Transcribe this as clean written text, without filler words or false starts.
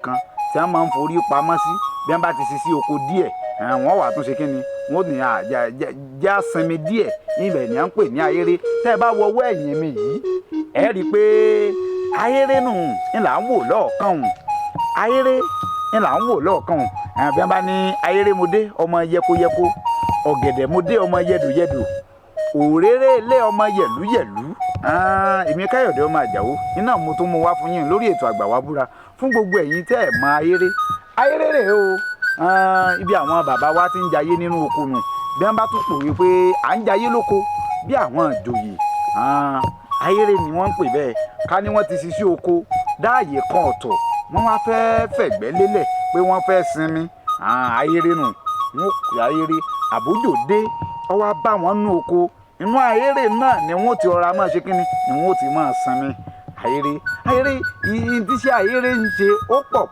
Kan tí wọ́n máa ń forí pamọ́ sí bí wọ́n bá ti ṣiṣẹ́ oko díẹ̀, wọ́n wà tún ṣe kí ni wọ́n ní já sinmi díẹ̀. Ibẹ̀ ni à ń pè ní ayéré. Tẹ́ ẹ bá wọ ọwọ́ ẹ̀yìn mi yìí, ẹ rí i pé ayéré nù ń là ń wò lọ́ọ̀kan hùn. Ayéré ń là ń wò lọ́ọ̀kan hùn. Bí wọ́n bá ní ayéré mo dé, ọmọ yẹkoyẹko, ọ̀gẹ̀dẹ̀ mo dé, ọmọ yẹdòyẹdò, òréré ilé, ọmọ yẹ̀lúyẹ̀lú. Èmi Káyọ̀dé ọmọ Àjàó iná mo tún mú wá fún yín lórí ètò Àgbà Wa Búra. Fún gbogbo ẹ̀yin tẹ́ ẹ̀ mọ ayéré, ayéré rèé o. Ibi àwọn bàbá wa ti ń jayé nínú oko nù. Bí wọ́n bá tún pòwe pé à ń jayé lóko bí àwọn ìjòyè, ayéré ni wọ́n ń pè bẹ́ẹ̀. Ká ní wọ́n ti ṣiṣẹ́ oko dáàyè kan ọ̀tọ̀, wọ́n wá fẹ́ẹ́ fẹ̀gbẹ́ lélẹ̀ pé wọ́n fẹ́ sinmi, ayéré nù wọ́n pè ayéré. Àbójò dé, ó wá bá wọn nú oko, inú ayéré náà ni wọ́n ti ọ̀rá máa ṣe kínni ni wọ́n ti máa sinmi. Ayéré, ayéré, ìdíṣẹ́ ayéré ń ṣe ó pọ̀.